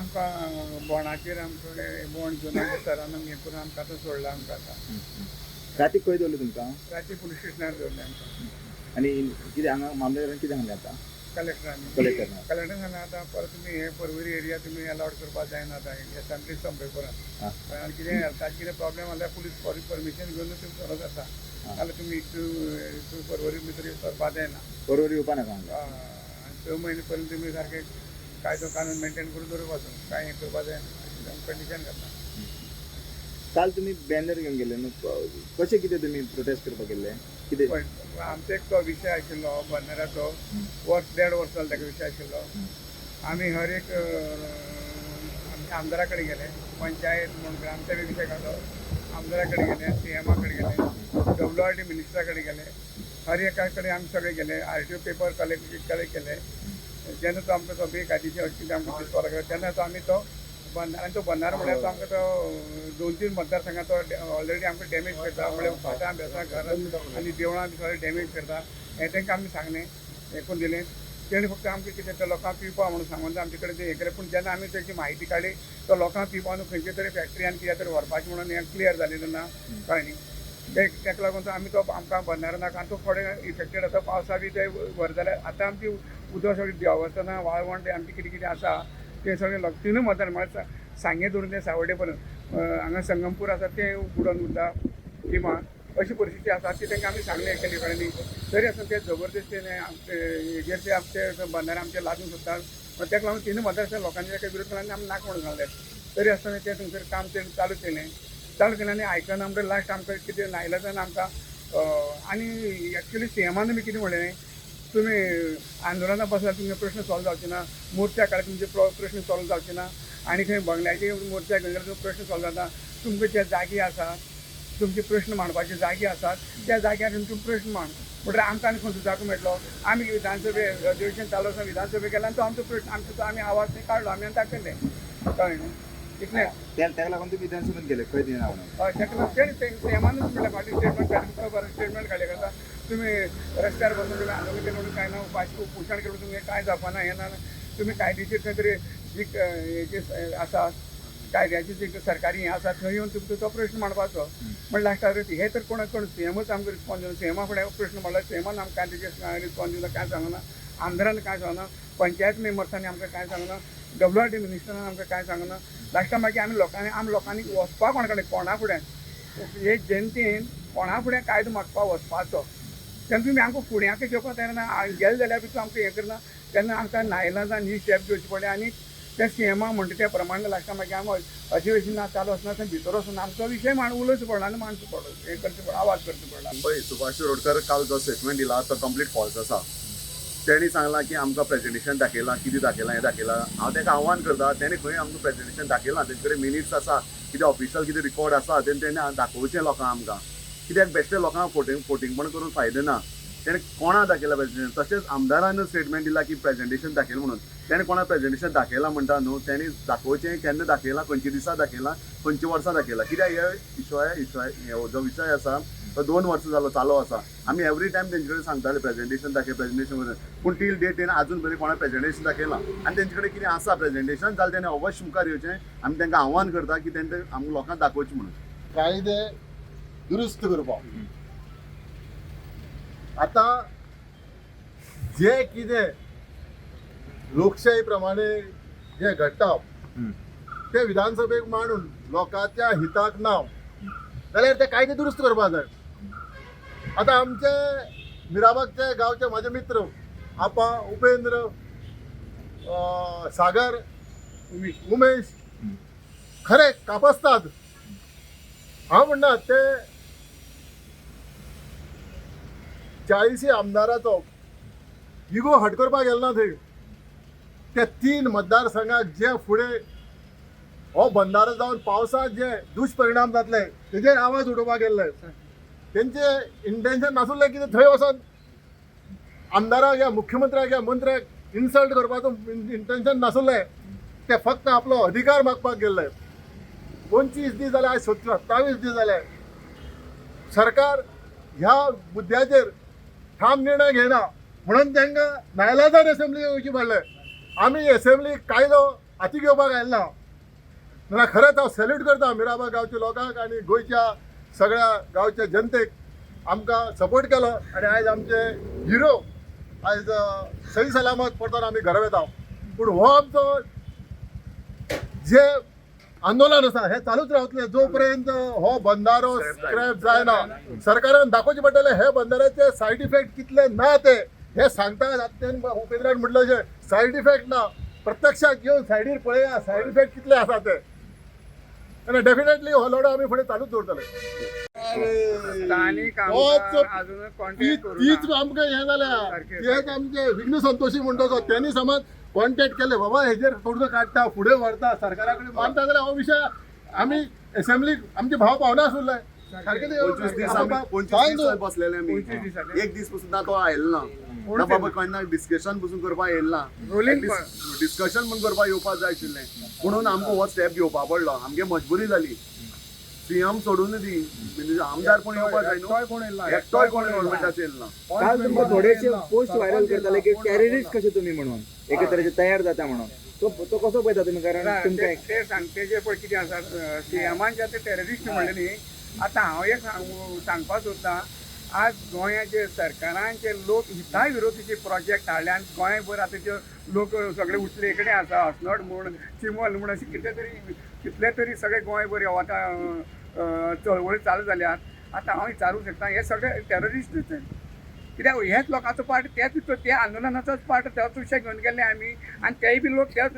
आमकां बोंडाचेर आमकां बोंड घेवन आमकां सरान हें करून आमकां आतां सोडला आमकां आतां. राती खंय दवरले तुमकां? राती पुलीस स्टेशनार दवरलें आमकां. आनी कितें हांगा मामलेदारान कितें सांगलें आतां? कलेक्टरान. कलेक्टरान. कलेक्टरान सांगलें आतां परत तुमी हे पर्वरी एरिया तुमी अलावड करपाक जायना आतां एसेंब्ली सोंपे परत. आनी कितें हेल्थाक कितें प्रॉब्लेम जाल्यार पुलीस परमिशन घेवन तुमी सरत जाता, नाल्यार तुमी इतू पर्वरी भितर सरपाक जायना. पर्वरी येवपा नाका सांगलें. आनी 6 म्हयने पर्यंत तुमी सारकें कायदो कानून मेंटेन करून दवरपाचो, कांय हें करपाक जायना अशें कंडिशन घातलां. काल तुमी बॅनर घेवन गेल्ले न्हू, कशें कितें तुमी प्रोटेस्ट करपाक गेल्ले कितें? पळय आमचो एक तो विशय आशिल्लो बंदराचो, वर्स देड वर्स जालें ताका विशय आशिल्लो. आमी हर एक आमच्या आमदारा कडेन गेले, पंचायत म्हूण ग्रामसभे विशय काडलो, आमदारा कडेन गेले, सीएमा कडेन गेले, डब्ल्यू आर डी मिनिस्टरा कडेन गेले, हर एका कडेन आमी सगळे गेले. R T O paper collect केले. जेन्ना तो आमकां तो बेकायदेशीर अशें कितें आमकां दिसपाक लागलो तेन्ना तो आमी तो बंदार, आनी तो बंदार म्हळ्यार तो आमकां तो 2-3 मतदारसंघात तो ऑलरेडी आमकां डॅमेज करता, म्हळ्यार भाटां बेसां घरां आनी देवळां बी सगळें डॅमेज करता हें तांकां आमी सांगलें, हें करून दिलें. तेणें फक्त आमकां कितें तें लोकांक पिवपा म्हणून सांगून आमचे कडेन तें हें केलें. पूण जेन्ना आमी तेची म्हायती काडली तो लोकांक पिवपा न्हू खंयचे तरी फॅक्टरी आनी कित्याक तरी व्हरपाचें म्हणून हें क्लियर जालें ना, कळ्ळें न्ही. तेका लागून तो आमी तो आमकां बंदारो नाका आनी तो थोडे इफेक्टेड आसा. पावसा बी ते व्हर जाल्यार आतां आमची उदक सगळें देंवतना वाळवंट आमचें कितें कितें आसा तें सगळें लोक तिनूय मतदार म्हळ्यार सांगें धरून तें सावड्डे पर्यंत हांगा संगमपूर आसा तें बुडोन उरता किंवा अशी परिस्थिती आसा ती तांकां आमी सांगलें केली कळ्ळें न्ही. तरी आसतना ते जबरदस्तीन आमचे हेजेर ते आमचे बंदारे आमचे लादूंक सोदतात, ताका लागून तिनूय मतदार लोकांनी ताका विरोध केला आनी आमी नाका म्हणून सांगलें. तरी आसतना तें थंयसर काम तें चालू केलें, चालू केलें आनी आयकना म्हणटकीर लास्ट आमकां कितें नायलाजान आमकां आनी एक्चुली सीएमान बी कितें म्हणलें, तुमी आंदोलनां बसल्यार तुमचे प्रश्न सॉल्व जावचे ना, मोर्चा काडल्यार तुमचे प्रश्न सॉल्व जावचे ना, आनी खंय बंगल्याचे मोर्चा घेवन गेल्यार तुमचे प्रश्न सॉल्व जाता. तुमकां जे जागे आसा तुमचे प्रश्न मांडपाचे जागे आसात त्या जाग्यार तुमी प्रश्न मांड. म्हणटकीर आमकां आनी खंयचो जागो मेळटलो? आमी विधानसभे अधिवेशन चालू आसा विधानसभे गेले आनी तो आमचो प्रश्न आमचो तो आमी आवाज थंय काडलो आमी आनी दाखयलें, कळ्ळें न्हू इतलें. ताका लागून तुमी विधानसभेंत गेले खंय दिना म्हणून? हय, ताका लागून तेणें सीएमानूच म्हणलें फाटीं स्टेटमेंट काडलें, बरें स्टेटमेंट काडलें करता तुमी रस्त्यार बसून तुमी आंदोलन केलें म्हणून कांय ना, उपाशी उपोशण केलें तुमी कांय जावपाना हें ना. तुमी कायदेशीर खंय तरी जी हेजी आसा कायद्याची जी सरकारी हें आसा थंय येवन तुमकां तो प्रश्न मांडपाचो. म्हण लास्टाक हे तर कोण कोण सीएमूच आमकां रिस्पॉन्स दिना, सीएमा फुडें प्रश्न मांडलो, सीएमान आमकां कांय तेजेर रिस्पॉन्स दिना, कांय सांगना, आमदारान कांय सांगना, पंचायत मेंबर्सांनी आमकां कांय सांगना, डब्ल्यू आर डी मिनिस्टरान आमकां कांय सांगना. लास्टाक मागीर आमी लोकांनी आमी लोकांनी वचपाक कोणा कडेन कोणा फुडें हे जनतेन कोणा फुडें कायदो मागपाक वचपाचो तेन्ना तुमी आमकां फुड्याक घेवपाक तयार ना, गेले जाल्यार बी आमकां हें करना तेन्ना आमकां नायलाजान ही स्टेप घेवची पडली. आनी त्या सीएमाक म्हणटा त्या प्रमाणे लास्टाक मागीर आमी अधिवेशना चालू आसतना थंय भितर वचून आमचो विशय उलोवचो पडलो आनी मांडचो पडलो, हें करचें पडलो, आवाज करचो पडला. पळय सुभाष शिरोडकर काल जो स्टेटमेंट दिला तो कंप्लीट फॉल्स आसा. तेणी सांगलां की आमकां प्रेजेंटेशन दाखयलां, कितें दाखयलां हें दाखयलां. हांव ताका आव्हान करता, तेणें खंय आमकां प्रेजेंटेशन दाखयलां, तेजे कडेन मिनिट्स आसा, कितें ऑफिशियल कितें रिकॉर्ड आसा तेणें तेणें दाखोवचें लोकांक आमकां. कित्याक बेश्टे लोकांक फोटिंगपण करून फायदो ना. तेणें कोणा दाखयलां प्रेजेंटेशन? तशेंच आमदारान स्टेटमेंट दिला की प्रेजेंटेशन दाखयलां म्हणून, तेणें कोणा प्रेजेंटेशन दाखयलां म्हणटा न्हू, तेणें दाखोवचें केन्ना दाखयलां, खंयच्या दिसा दाखयलां, खंयच्या वर्सा दाखयलां. कित्याक हे इशय जो विशय आसा तो 2 वर्सां जालो चालू आसा. आमी एवरी टायम तेंचे कडेन सांगताले प्रेजेंटेशन दाखय, प्रेजेंटेशन करून, पूण टील डेट तेणें आजून मेरेन कोणा प्रेजेंटेशन दाखयलां. आनी तेंचे कडेन कितें आसा प्रेजेंटेशन जाल्यार तेणें अवश्य मुखार येवचें. आमी तांकां आव्हान करता की तेणें आमकां लोकांक दाखोवचें म्हणून. कायदे दुरुस्त करपाक आतां जे कितें लोकशाही प्रमाणे जे घडटा ते विधानसभेक मांडून लोकांच्या हिताक ना जाल्यार ते कायदे दुरुस्त करपाक जाय. आतां आमचे मिराबागचे गांवचे म्हाजे मित्र आपा, उपेंद्र, सागर, उमेश खरें कापसतात. हांव म्हणना ते 40 आमदाराचो इगो हट करपाक गेलो ना थंय. त्या 3 मतदारसंघाक जे फुडें हो बंदारो जावन पावसांत जे दुश्परिणाम जातले तेजेर आवाज उडोवपाक गेल्ले. तेंचे इंटेन्शन नासलें की थंय वचोन आमदाराक या मुख्यमंत्र्याक या मंत्र्याक इन्सल्ट करपाचो इंटेन्शन नासलें. ते फक्त आपलो अधिकार मागपाक गेल्ले. 25 दीस जाले, आयज 27 दीस जाले, सरकार ह्या मुद्द्याचेर ठाम निर्णय घेना म्हणून तांकां नायलाजान एसेंब्ली येवची पडलें. आमी एसेंब्ली कायदो हाती घेवपाक आयला ना. ना, खरेंच हांव सॅल्यूट करता मिराबाग गांवच्या लोकांक आनी गोंयच्या सगळ्या गांवच्या जनतेक, आमकां सपोर्ट केलो आनी आयज आमचे हिरो आयज सही सलामत परतून आमी घरा वता. पूण हो आमचो जे आंदोलन आसा हें चालूच रावतलें जो पर्यंत हो बंदारो स्क्रॅप जायना. सरकारान दाखोवचें पडटलें हे बंदाऱ्याचे सायड इफेक्ट कितले ना ते हे सांगता. उपेंद्रान म्हटलें अशें सायड इफेक्ट ना, प्रत्यक्षात येवन सायडीर पळया सायड इफेक्ट कितले आसा ते. आनी डेफिनेटली हो लढो आमी फुडें चालूच दवरतले. स्थानीक आमदार अजून कॉन्टॅक्ट करूं तीच ना. आमकां हें जाल्या, सारकें, तेच आमचे विघ्न संतोशी म्हणटा तो त्यांनी समज कॉन्टॅक्ट केले बाबा हेजेर तोडगो काडटा फुडें व्हरता सरकारा कडेन मानता जाल्यार हो विशय आमी एसेंब्लीक आमचे भाव पावना आसुल्ले सारकें ते. 25 दीस आमी 25 दीस बसलेले आमी, 25 दिसांनी. एक दीस पसून ना तो आयलो ना, ना बाबा केन्ना डिस्कशन पसून करपाक येयलो ना, Rolling discussion म्हूण करपाक येवपाक जाय आशिल्लें. म्हणून आमकां हो स्टेप घेवपा पडलो, आमगे मजबुरी जाली. सीएम सोडून दी, म्हणजे आमदार कोण येवपाक जाय न्हू, एकटोय कोण येयला, एकटोय कोण गव्हर्मेंटाचो येयलो ना. काल तुमकां थोडेशे पोस्ट व्हायरल करताले की टेररिस्ट कशे तुमी म्हणून एके तरेचे तयार जाता म्हणून, तो तो कसो पळयता तुमी? कारण ना, तुमकां ते ते सांग तेजे पळय कितें आसा, सीएमान जे आतां टेररिस्ट म्हणलें न्ही, आतां हांव एक सांगपाक सोदतां, आज गोंयाचे सरकारान जे लोक हिता विरोधीचे प्रोजेक्ट हाडले आनी गोंयभर आतां जे लोक सगळे उचले कडेन आसा, हसनट म्हूण चिमल म्हूण अशें कितले तरी कितले तरी सगळे गोंयभर ह्यो आतां चळवळी चालू जाल्यात. आतां हांव विचारूंक शकता हे सगळे टेररिस्टूच कित्याक हेच लोकांचो पार्ट तेच त्या आंदोलनाचोच पार्ट त्याच विशय घेवन गेल्ले आमी, आनी तेय बी लोक त्याच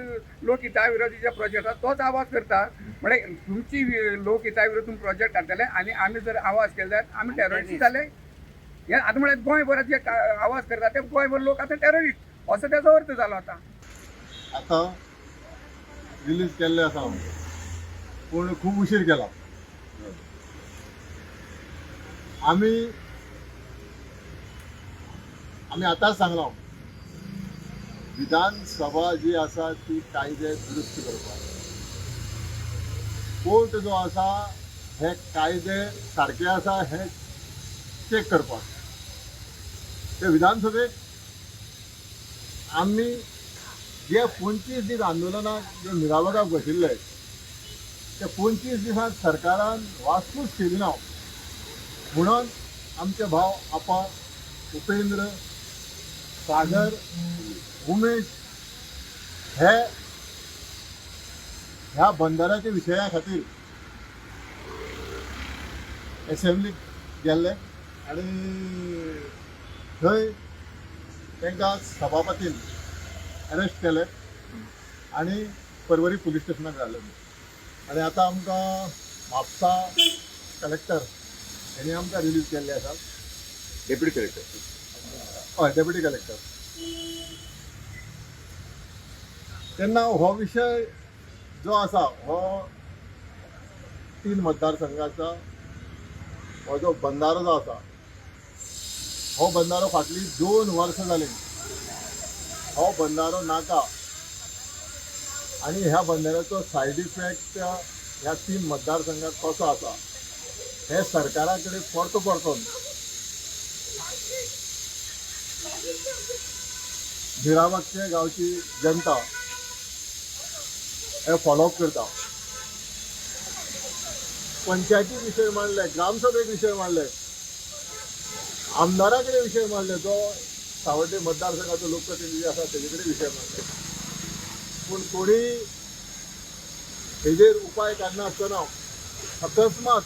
लोक हिता विरोधीच्या प्रोजेक्टाक तोच आवाज करता. म्हळ्यार तुमची लोक हिता विरोधी तुमी प्रोजेक्ट हाडटले आनी आमी जर आवाज केले जाल्यार आमी टेररिस्ट जाले. हे आतां म्हळ्यार गोंयभरात जे आवाज करता ते गोंयभर लोक आतां टेररिस्ट असो तेजो अर्थ जालो आतां. आतां रिलीज केल्ले आसा पूण खूब उशीर केला. आमी आमी आतांच सांगलां विधानसभा जी आसा ती कायदे दुरुस्त करपाक, कोर्ट जो आसा हे कायदे सारके आसा हे चॅक करपाक. ते विधानसभेक आमी जे 25 दीस आंदोलनाक जे मिराबागाक बशिल्ले ते 25 दिसांत सरकारान वासपूस केली ना म्हणून आमचे भाव आपा उपेंद्र सागर उमेश हे ह्या बंदराच्या विशया खातीर एसेंब्लीक गेल्ले आनी थंय तांकां सभापतीन अरेस्ट केले आनी परवरी पुलीस स्टेशनाक धाडले. आनी आतां आमकां म्हापसा कलेक्टर हेणी आमकां रिलीज केल्ले आसा. डेप्युटी कलेक्टर, हय, डेप्युटी कलेक्टर. तेन्ना हो विशय जो आसा हो 3 मतदारसंघाचा हो जो बंदारो जो आसा हो बंदारो फाटलीं 2 वर्सां जालीं हो बंदारो नाका आनी ह्या बंदाऱ्याचो सायड इफेक्ट ह्या 3 मतदारसंघात कसो आसा हे सरकारा कडेन परतो परतून मिराबागचे गांवची जनता हे फॉलोअप करता. पंचायती विशय मांडले, ग्रामसभेक विशय मांडले, आमदारा कडेन विशय मांडले, जो सावड्डे मतदारसंघाचो लोकप्रतिनिधी आसा तेजे कडेन विशय मांडले, पूण कोणी हेजेर उपाय काडनासतना अकस्मात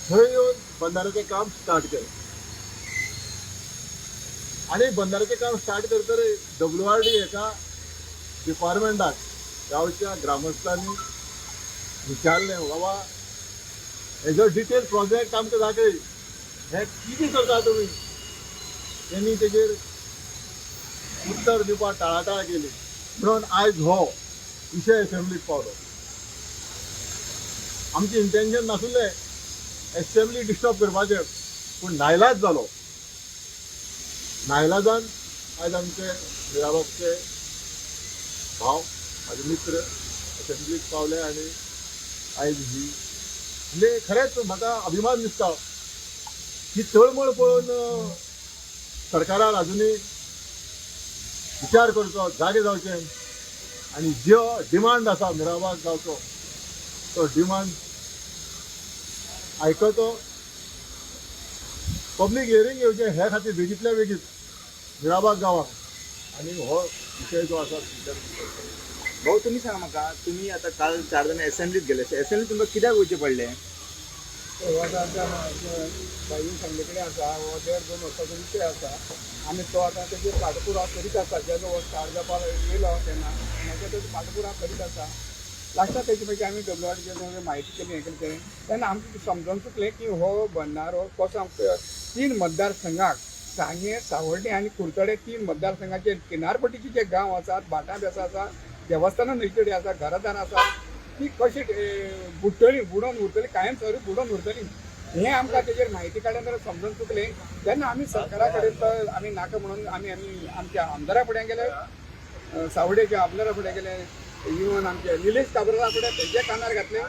थंय येवन बंदाऱ्याचें काम स्टार्ट केलें. आनी बंदाऱ्याचें काम स्टार्ट करतरे WRD एका डिपार्टमेंटाक गांवच्या ग्रामस्थांनी विचारलें, बाबा हेजो डिटेल प्रोजेक्ट आमकां दाखय, हें कितें करता तुमी? तेणी तेजेर उत्तर दिवपाक टाळाटाळ केली म्हणून आयज हो विशय एसेंब्लीक पावलो. आमचें इंटेन्शन नासलें एसेंब्ली डिस्टर्ब करपाचें, पूण नायलाज जालो. नायलाजान आयज आमचे मिराबागचे भाव म्हाजे मित्र एसेंब्लीक पावले आनी आयज ही म्हणजे खरेंच म्हाका अभिमान दिसता ही तळमळ पळोवन सरकारान अजुनूय विचार करचो, जागे जावचे आनी जो डिमांड आसा मिराबाग गांवचो तो डिमांड आयकतो. पब्लीक हियरींग येवचें हे खातीर बेगींतल्या बेगीन मिराबाग गांवाक आनी हो विशय जो आसा. भाऊ, तुमी सांगा म्हाका, तुमी आतां काल 4 जाण एसेंब्लीत गेले, एसेंब्ली तुमकां कित्याक वयचें पडलें? हो आतां आमच्या भाईन सांगले कडेन आसा, हो 1.5-2 वर्साचो विशय आसा आमी तो आतां तेजेर पाठपुरावा करीत आसा. जेन्ना हो स्टार्ट जावपाक येयलो तेन्ना तेन्नाच्यान तेजो पाठपुरावा करीत आसा. लास्टाक तेजे मागीर आमी डब्ल्यू आर म्हायती केली, हें केलें तें तेन्ना आमकां समजून चुकलें की हो बंदारो कसो आमकां 3 मतदारसंघाक, सांगें, सावर्डे आनी कुडचडे 3 मतदारसंघाचे किनारपट्टीचे जे गांव आसात, भाटां बेसां आसा, देवस्थानां न्हंयचे आसा, घरादारां आसा, ती कशी बुडटली, बुडोवन उरतली, कायम स्वरूप बुडोवन उरतली, हें आमकां तेजेर म्हायती काडल्या नंतर समजून चुकलें. तेन्ना आमी सरकारा कडेन तर आमी नाका म्हणून आमी आमी आमच्या आमदारा फुडें गेले, सावडेच्या आमदारा फुडें गेले, इवन आमचे निलेश काब्राला फुडें तेज्या कानार घातले,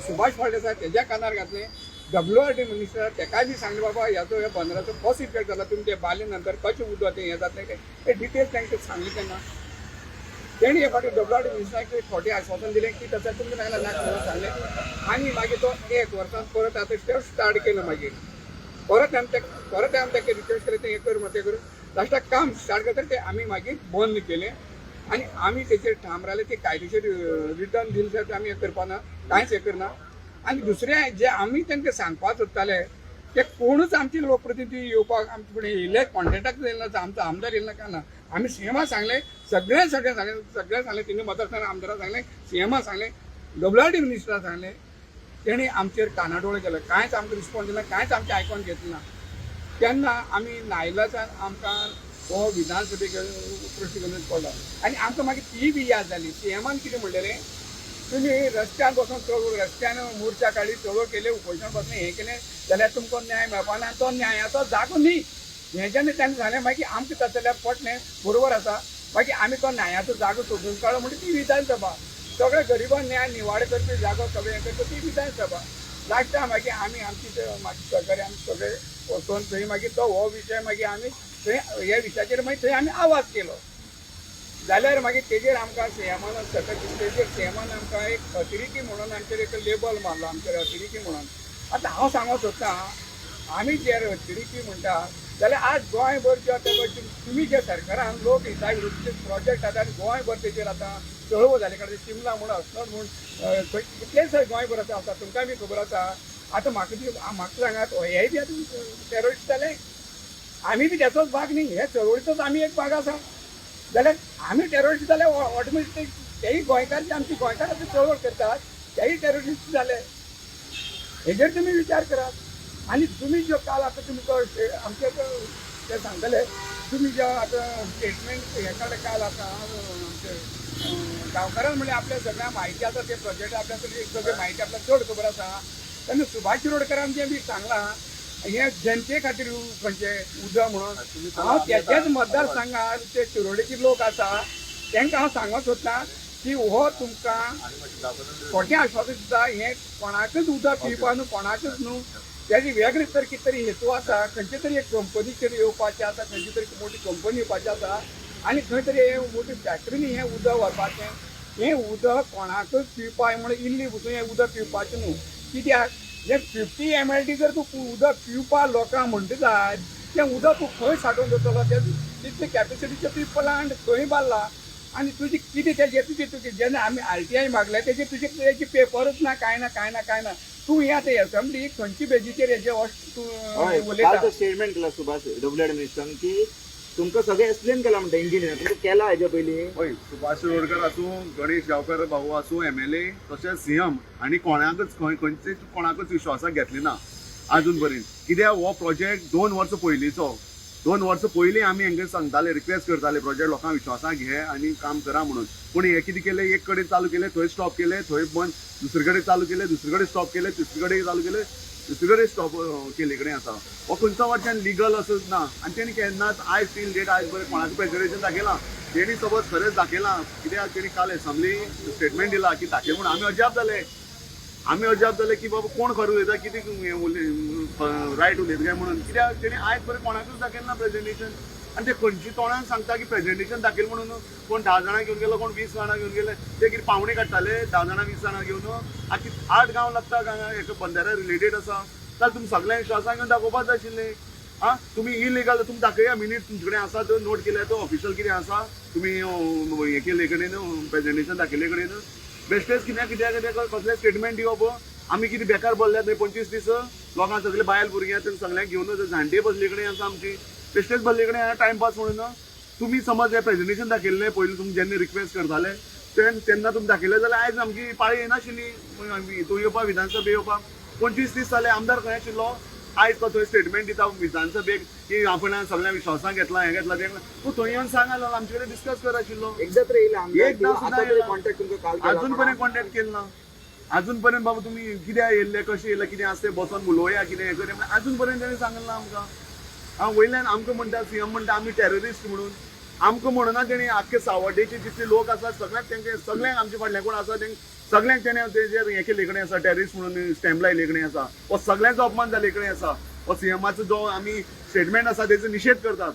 सुभाष फळदेसाय तेज्या कानार घातले, डब्ल्यू आर डी मिनिस्टर तेकाय बी सांगलें, बाबा ह्याचो ह्या बंदराचो कसो इफेक्ट जाला, तुमी ते बाले नंतर कशें उदक तें हें जातलें, ते डिटेल्स तांकां सांगलें. तेन्ना तेणी हे फावटी डब्ल्यू आर डी मिनिस्टराक खोटें आश्वासन दिलें की तशें तुमकां सांगलें नाका म्हणून सांगलें. आनी मागीर तो 1 वर्सान परत आतां स्टेप स्टार्ट केलो. मागीर परत आमी ते परत आमी ताका रिक्वेस्ट केलें, तें हें कर तें करूं, लास्टाक काम स्टार्ट करता तें आमी मागीर बंद केलें आनी आमी तेचेर ठाम रावले. ते कायदेशीर रिटर्न दिले जाल्यार आमी हें करपा ना, कांयच हें करना. आनी दुसरें जे आमी तांकां सांगपाक सोदताले ते कोणूच आमचे लोकप्रतिनिधी येवपाक आमचे फुडें येयले, कॉन्टेक्टाक येयले ना, आमचो आमदार येयले ना, काय ना. आमी सीएमा सांगलें, सगळें सगळें सांगलें, सगळें सांगलें, तिनूय मतदारसंघ आमदारां सांगलें, सीएमा सांगलें, डब्ल्यू आर डी मिनिस्टरां सांगलें. तेणी आमचेर कानाडोळे केले, कांयच आमकां रिस्पॉन्स दिना, कांयच आमचें आयकोन घेतलें ना. तेन्ना आमी नायलाजान आमकां हो विधानसभेक प्रश्न घेवन पडलो आनी आमकां मागीर तीय बी याद जाली, सीएमान कितें म्हणलेलें, तुमी रस्त्यार बसून चळवळ, रस्त्यान मोर्चा काडली, चळवळ केली, उपोशण बसलें, हें केलें जाल्यार तुमकां न्याय मेळपा ना, तो न्यायाचो जागो न्ही. हें जेन्ना तांणी सांगलें, मागीर आमकां तशें जाल्यार पटलें, बरोबर आसा. मागीर आमी तो न्यायाचो जागो सोदून काडलो म्हणजे ती विधानसभा, सगळ्या गरिबांक न्याय निवाडो करपी जागो, सगळें हें करपी ती विधानसभा. लास्टाक मागीर आमी आमची मागीर सहकारी आमी सगळे वचोन थंय मागीर तो हो विशय मागीर आमी थंय ह्या विशयाचेर मागीर थंय आमी आवाज केलो. जाल्यार मागीर तेजेर आमकां सीएमान सकयल तेजेर सीएमान आमकां एक अतिरेकी म्हणून आमचेर एक लेबल मारलो, आमचेर अतिरेकी म्हणून. आतां हांव सांगूंक सोदतां, आमी जे अतिरेकी म्हणटा जाल्यार आज गोंयभर जे आतां तुमी जे सरकारान लोक हिता विरुद्धचे प्रोजेक्ट आतां आनी गोंयभर तेजेर आतां चळवळ जाली, कारण चिमला म्हूण, अस्नोड म्हूण, कितलेच गोंयभर आतां आसा, तुमकांय बी खबर आसा. आतां म्हाका म्हाका सांगात, हेय बी आतां टेररिस्ट जाले, आमी बी त्याचोच भाग न्ही, हे चळवळीचोच आमी एक भाग आसा. जाल्यार आमी टेररिस्ट जाल्यार ऑटोमॅटिक तेय गोंयकार जे आमचे गोंयकार आतां चळवळ करतात तेय टेररिस्ट जाले. हेजेर तुमी विचार करात. आनी तुमी ज्यो काल आतां तुमी तो आमचे ते सांगतले, तुमी जे आतां स्टेटमेंट हे काडले काल, आतां आमचे गांवकारान म्हणल्यार आपल्या सगळ्या म्हायती आसा, ते प्रोजेक्ट आपल्या सगळी म्हायती आपल्याक चड खबर आसा. तेन्ना सुभाष शिरोडकरान जें बी सांगलां हें जनते खातीर खंयचें उदक म्हणून, हांव तेच्याच मतदारसंघात ते शिरोडेचे लोक आसा तांकां हांव सांगूंक सोदतां की हो तुमकां खोटें आश्वासन दिता, हें कोणाकच उदक पिवपा न्हू, कोणाकच न्हू. तेजी वेगळे तर कितें तरी हेतू आसा, खंयचे तरी एक कंपनीचेर येवपाचें आसा, खंयची तरी मोठी कंपनी येवपाची आसा आनी खंय तरी हे मोठी फॅक्टरीनी हें उदक व्हरपाचें. हें उदक कोणाकच पिवपाक म्हणून इल्ली पसून हें उदक पिवपाचें न्हू. कित्याक जें 50 MLD जर तूं उदक पिवपा लोकांक म्हणटा जायत, तें उदक तूं खंय सांठोवन दवरतलो? तें तितले कॅपेसिटीचें तुवें प्लांट खंय बांदला आनी तुजी कितें तेजें तुजें तुजें जेन्ना आमी RTI मागले तेजे तुजे तेजे पेपरूच ना, कांय ना, कांय ना, कांय ना. तूं हें आतां एसेंब्ली खंयचे बेजीचेर हेजें तूं हय, उलयता? काल तो स्टेटमेंट केला सुभाष डब्ल्यू आर मिनिस्टरान की तुमकां सगळें एक्सप्लेन केलां म्हणटा इंजिनियर, तुमकां केला हेच्या पयलीं. हय, सुभाष शिरोडकर आसूं, गणेश गांवकर भाऊ आसूं, MLA, तशेंच सीएम आनी कोणाकच खंय खंयचे कोणाकच विश्वासाक घेतले ना आजून पर्यंत. कित्याक हो प्रोजेक्ट 2 वर्सां पयलींचो, 2 वर्सां पयलीं आमी हांकां सांगताले, रिक्वेस्ट करताले, प्रोजेक्ट लोकांक विश्वासाक घे आनी काम करा म्हणून. पूण हे कितें केलें, एक कडेन चालू केलें थंय स्टॉप केलें, थंय बंद, दुसरे कडेन चालू केलें, दुसरे कडेन स्टॉप केलें, तिसरे कडेन चालू केलें, दुसरे कडेन स्टॉप केल्ले कडेन आसा. हो खंयचो वाटच्यान लिगल असो ना आनी तेणी केन्नाच आयज टील डेट आयज बरें कोणाचें प्रेजेंटेशन दाखयलां तेणी सपोज खरेंच दाखयलां. कित्याक तेणी काल एसेंब्ली स्टेटमेंट दिला की दाखय म्हूण, आमी अजाप जाले, आमी अजाप जाले की बाबा कोण खरें उलयता, कितें रायट उलयता काय म्हणून. कित्याक तेणी आयज पर्यंत कोणाकूच दाखयलें ना प्रेजेंटेशन. आनी ते खंयची तोंडान सांगता की प्रेजेंटेशन दाखयल म्हणून. कोण 10 जाणां घेवन गेलो, कोण 20 जाणां घेवन गेले. ते कितें पावणे काडटाले 10 जाणां 20 जाणां घेवन? आतां 8 गांव लागता हांगा एका बंदाऱ्या रिलेटेड आसा जाल्यार तुमी सगळ्यांक विश्वासान घेवन दाखोवपाक जाय आशिल्लें. आं, तुमी इलिगल तुमी दाखया मिनीट तुमचे कडेन आसा तो नोट केल्या तो ऑफिशियल कितें आसा तुमी हें केल्ले कडेन, प्रेजेंटेशन दाखयल्ले कडेन. बेश्टेच कित्याक कित्याक कित्याक कसलें स्टेटमेंट दिवप? आमी कितें बेकार बसल्यात न्हय 25 दीस? लोकांक सगळे बायल भुरग्यां तांकां सगळ्यांक घेवन जाणटे बसले कडेन आसा आमची, बेश्टेच बसले कडेन टायमपास म्हणून. तुमी समज हें प्रेजेंटेशन दाखयल्लें पयलीं, तुमी जेन्ना रिक्वेस्ट करताले तेन्ना तुमी दाखयलें जाल्यार आयज आमची पाळी येनाशिल्ली हितून येवपाक, विधानसभे येवपाक. 25 दीस जाले, आमदार खंय आशिल्लो? आयज तो थंय स्टेटमेंट दिता विधानसभेक की आपण सगळ्या विश्वासान घेतला, हें घेतला, तें घेतला. तूं थंय येवन सांग आसलो, आमचे कडेन डिस्कस कर आशिल्लो. एकदा तर येयला आमदार. एकदां सुद्दां आता तरी येयला. कॉन्टॅक्ट तुमकां काल केला. अजून पर्यंत कॉन्टॅक्ट केलं ना. अजून पर्यंत बाबा तुमी कित्याक येयल्ले, कशें येयले, कितें आसा तें बसोन उलोवया, कितें हें करया म्हणून अजून पर्यंत तेणें सांगलें ना आमकां. आं, वयल्यान आमकां म्हणटा, सीएम म्हणटा आमी टेररिस्ट म्हणून. आमकां म्हणना तेणी, आख्खे सावड्डेचे जितले लोक आसात सगळ्यांक, तेंचे सगळ्यांक, आमचे फाटल्यान कोण आसा तेंक सगळ्यांक तेणें तेजेर हें केल्ले कडेन आसा, टेररिस्ट म्हणून स्टॅम्प लायिल्ले कडेन आसा. हो सगळ्यांचो अपमान जाल्ले कडेन आसा. हो सीएमाचो जो आमी स्टेटमेंट आसा तेजो निशेध करतात.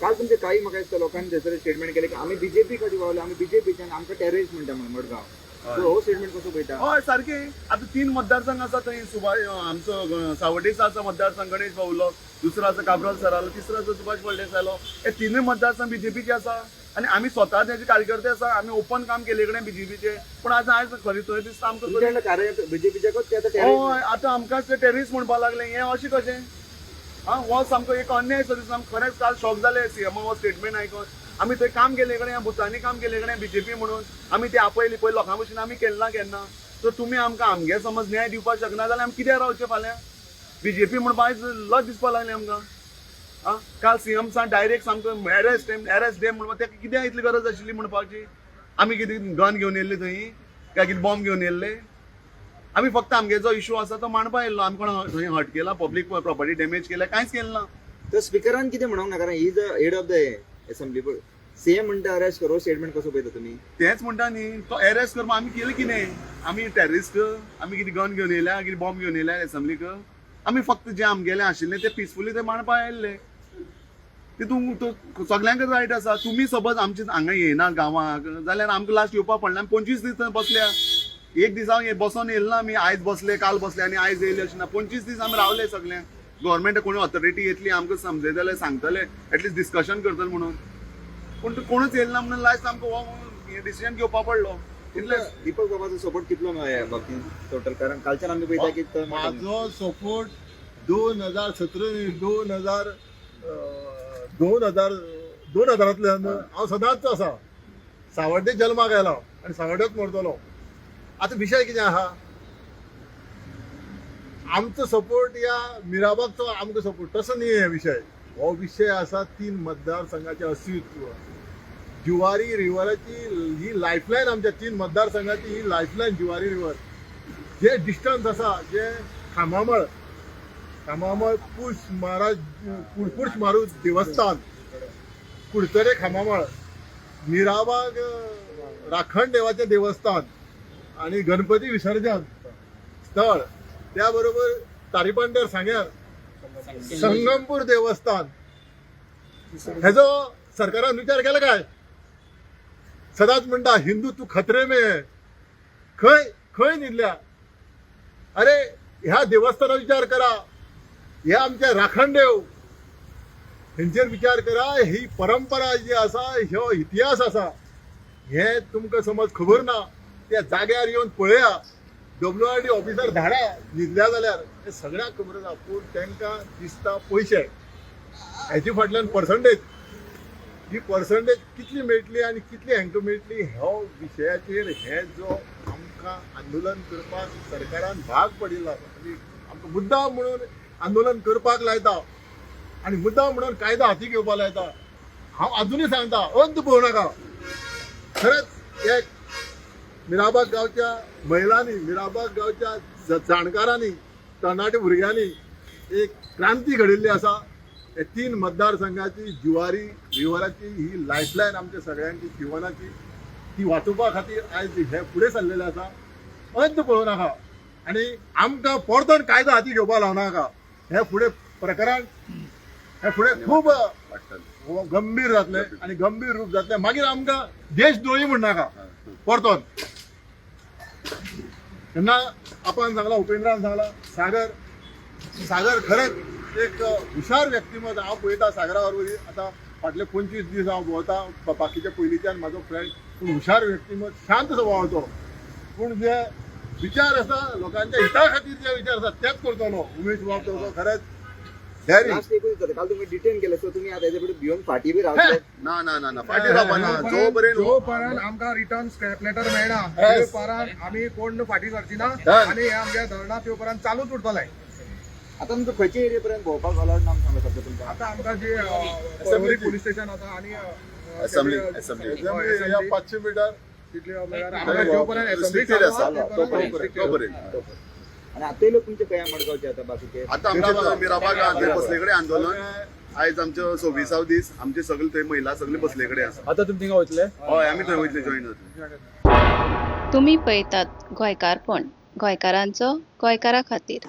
काल तुमचे काही म्हाका दिसता लोकांनी थंयसर स्टेटमेंट केले की आमी बीजेपी खातीर वावले, आमी बीजेपीच्यान, आमकां टेररिस्ट म्हणटा म्हणून मडगांव. सो हो स्टेटमेंट कसो पळयता? हय, सारकें. आतां 3 मतदारसंघ आसा थंय. सुभाष आमचो सावड्डेचो आसा मतदारसंघ, गणेश बाबुलो, दुसरो आसा काब्राल सरालो, तिसरो आसा सुभाष फळदेसायलो. हे तिनूय मतदारसंघ बीजेपीचे आसा आनी आमी स्वता तेजे कार्यकर्ते आसा. आमी ओपन काम केले कडेन बीजेपीचे, पूण आतां आयज खरें थंय दिसता आमकां. तुमच्या कार्य बीजेपीच्याकूच ते आतां टेररिस्ट. हय, आतां आमकां ते टेररिस्ट म्हणपाक लागले. हें अशें कशें? आं, हो सामको एक अन्याय सो दिसता आमकां. खरेंच काल शॉक जाले सीएम हो स्टेटमेंट आयकून. आमी थंय काम केल्ले कडेन, बुथांनी काम केल्ले कडेन बीजेपी म्हणून आमी ते आपयली पयली लोकां भशेन आमी केलें ना केन्ना. सो तुमी आमकां आमगे समज न्याय दिवपाक शकना जाल्यार आमी कित्याक रावचें फाल्यां? बीजेपी म्हणपाक आयज लज दिसपाक लागली आमकां. आं, काल सीएम सान डायरेक्ट सामको एरेस्ट डेम, एरेस्ट डेम म्हणपाक तेका कित्याक इतली गरज आशिल्ली म्हणपाची? आमी कितें गन घेवन येयल्ले थंय काय कितें बॉम्ब घेवन येयल्ले? आमी फक्त आमगे जो इशू आसा तो मांडपा येयल्लो. आमी कोण थंय हर्ट केला, पब्लीक प्रॉपर्टी डॅमेज केल्या, कांयच केलें ना. तर स्पिकरान कितें म्हणूंक ना, कारण he is the head of the assembly. CM म्हणटा अरेस्ट कर, हो स्टेटमेंट कसो पळयता तुमी? तेंच म्हणटा न्ही, तो एरेस्ट करपाक आमी केलें कितें? आमी टेररिस्ट? आमी कितें गन घेवन येयल्या, कितें बॉम्ब घेवन येयल्या एसेंब्लीक? आमी फक्त जे आमगेलें आशिल्लें तें पिसफुली तें मांडपा आयिल्ले. तितून तो सगल्यांक रायट आसा. तुमी समज आमचे हांगा येयना गांवाक जाल्यार आमकां लास्ट येवपाक पडलें. आमी 25 दीस थंय बसल्या. एक दिसा बसोन येयले ना आमी, आयज बसले, काल बसले आनी आयज येयले अशें ना. 25 दीस आमी रावले सगळे. गव्हर्मेंट कोणी ऑथॉरिटी येतली आमकां समजयतले, सांगतले, एटलिस्ट डिस्कशन करतले म्हणून. पूण कोणूच येयले ना म्हणून लास्ट आमकां हो डिसिजन घेवपा पडलो, इतलेंच. दीपक बाबाचो सपोर्ट कितलो मेळ्ळा ह्या बाबतींत टोटल? कारण कालच्यान आमी पळयता की तो माझो सपोर्ट 2017, 2000, 2000तल्यान हांव सदांच आसा. सावड्डे जल्माक आयलो आनी सावड्डेच मरतलो. आतां विशय कितें आहा, आमचो सपोर्ट या मिराबागचो आमकां सपोर्ट तसो न्ही. हे विशय, हो विशय आसा 3 मतदारसंघाचें अस्तित्व. जुवारी रिवराची ही लायफलायन, आमच्या 3 मतदारसंघाची ही लायफलायन जुवारी रिवर. जे डिस्टन्स आसा, जे खामामळ, खामामळ पुश महाराज, पुश मारू देवस्थान, कुडचडे खामामळ, मिराबाग राखण देवाचें देवस्थान आनी गणपती विसर्जन स्थळ, त्या बरोबर तारीपांड्यार सांग्यार संगमपूर देवस्थान, हेजो सरकारान विचार केला काय? सदांच म्हणटा हिंदू तू खतरे में है. खंय खंय न्हिदल्या? अरे, ह्या देवस्थानाचा विचार करा, ह्या आमच्या राखणदेव हेंचेर विचार करा. ही परंपरा जी आसा, ह्यो इतिहास आसा, हे तुमकां समज खबर ना, त्या जाग्यार येवन पळया. डब्ल्यू आर डी ऑफिसर धाडा, न्हिदल्या जाल्यार हे सगळ्यांक खबर आसा. पूण तांकां दिसता पयशे हेचे फाटल्यान, पर्संटेज. ही पर्संटेज कितली मेळटली आनी कितली हांकां मेळटली ह्या विशयाचेर हे जो आमकां आंदोलन करपाक सरकारान भाग पडिल्लो आसा. म्हणजे आमकां मुद्दाम म्हणून आंदोलन करपाक लायता आनी मुद्दाम म्हणून कायदो हाती घेवपाक लायता. हांव अजुनूय सांगता, अंत पळोवं नाका. खरेंच एक मिराबाग गांवच्या महिलांनी, मिराबाग गांवच्या जाणकारांनी, तरणाटे भुरग्यांनी एक क्रांती घडयल्ली आसा. हे 3 मतदारसंघाची जुवारी रिवराची ही लायफलायन आमच्या सगळ्यांची जिवनाची, ती वाचोवपा खातीर आयज हे फुडें सरलेले आसा. अंत पळोवं नाका आनी आमकां परतून कायदो हाती घेवपाक लावनाका. हे फुडें प्रकरण हे फुडें खूब वाडटलें. गंभीर जातलें आनी गंभीर रूप जातलें. मागीर आमकां देशद्रोही म्हणनाका परतोन. तेन्ना आपण सांगला, उपेंद्रान सांगला, सागर सागर खरेंच एक हुशार व्यक्तिमत्व. हांव पळयता सागरा बरोबर आतां फाटले 25 दीस हांव भोंवता, बाकीच्या पयलींच्यान म्हाजो फ्रेंड, पूण हुशार व्यक्तिमत्व, शांत स्वभावाचो, पूण जे विचार आसा लोकांच्या हिता खातीर जे विचार आसा तेच करतलो उमेश बाब तो खरेंच डॅरिंग. लास्ट एकूच विचारता, काल तुमी डिटेन केले, सो तुमी आतां हेजे फुडें भिवन फाटीं बी रावतले? ना ना ना ना, फाटीं रावपा ना जो पर्यंत जोपर्यंत आमकां रिटर्न स्क्रॅप लेटर मेळना Yes. ते आमी कोण फाटीं सरची ना Done. आनी हे आमगे धरणां त्यो उपरांत चालूच उरतलें. आतां तुमकां खंयच्या एरिये पर्यंत भोंवपाक अलावड ना म्हूण सांगला सध्या तुमकां? आतां आमकां जी पर्वरी पुलीस स्टेशन आसा आनी Assembly, assembly. Assembly. 500 metre तितले म्हळ्यार आमकां जो पर्यंत असेंब्ली Restricted चालू आसा. आसा, तो पर्यंत, तो पर्यंत. आनी आतांय लोक तुमचे खंय मडगांवचे आतां बाकीचे? आता आमच्या मिराबाग थंय बसले कडेन आंदोलन. आयज आमचो 26 दीस, आमचे सगळे थंय महिला सगळे बसले कडेन आसा. आता तुमी थिंगा वयतले? हय, आमी थंय वयतले, जॉईन जातले. तुमी पळयतात गोंयकारपण, गोंयकारांचो गोंयकारा खातीर.